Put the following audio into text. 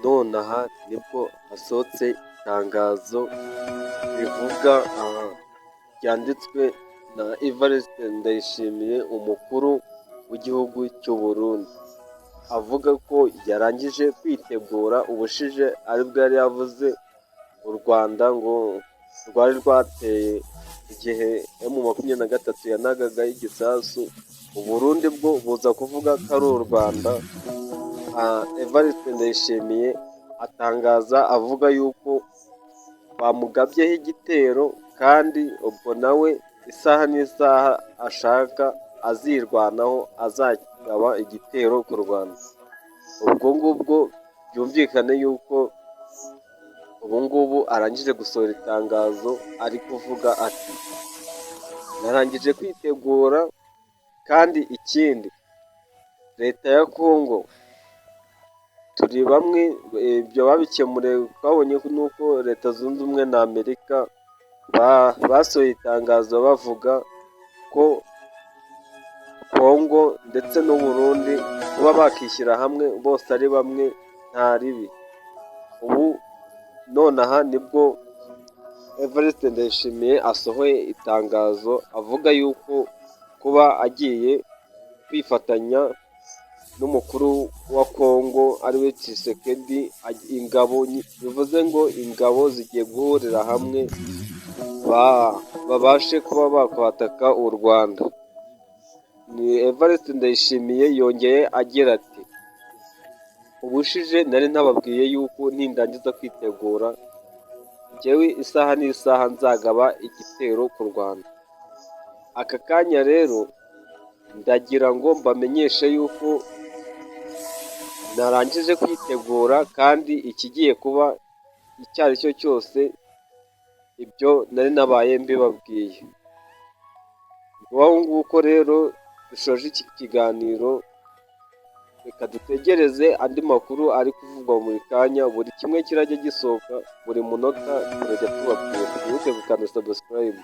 Nonaha nibwo hasohotse itangazo rivuga ryanditswe na Evariste Ndayishimiye, umukuru w'igihugu cy'u Burundi, avuga ko yarangije kwitegura. Ubushize aribwo yari yavuze u Rwanda ngo rwari rwateye igihe M23 yanagagaho igisasu, u Burundi bwo buza kuvuga ko ari u Rwanda. Evariste Ndayishimiye atangaza avuga yuko bamugabyeho igitero, kandi ubwo nawe isaha n'isaha ashaka azirwanaho, azagaba igitero ku Rwanda. Ubwo ngubwo byumvikane yuko ubu ngubu arangije gusohora itangazo, ari kuvuga ati: "Narangije kwitegura, kandi ikindi leta ya Kongo turi bamwe." Ibyo babikemuriye twabonye nuko Leta Zunze Ubumwe na Amerika basohoye itangazo bavuga ko Kongo ndetse n'u Burundi kuba bakishyira hamwe bose ari bamwe nta ribi. Ubu nonaha nibwo Evariste Ndayishimiye asohoye itangazo avuga yuko kuba agiye kwifatanya n'umukuru wa Kongo ariwe Tshisekedi, ingabo, bivuze ngo ingabo zigiye guhurira hamwe babashe kuba bakwataka u Rwanda. Ni Evariste Ndayishimiye yongeye agira ati: "Ubushize nari nababwiye yuko nindangiza kwitegura njyewe isaha n'isaha nzagaba igitero ku Rwanda. Aka kanya rero ndagira ngo mbamenyeshe yuko narangije kwitegura, kandi ikigiye kuba icyo ari cyo cyose ibyo nari nabaye mbibabwiye." Ngaho nguko rero dushoje iki kiganiro, reka dutegereze andi makuru ari kuvugwa buri kanya, buri kimwe kirajya gisohoka buri munota turajya tubabwira. Wibuke gukanda subscribe.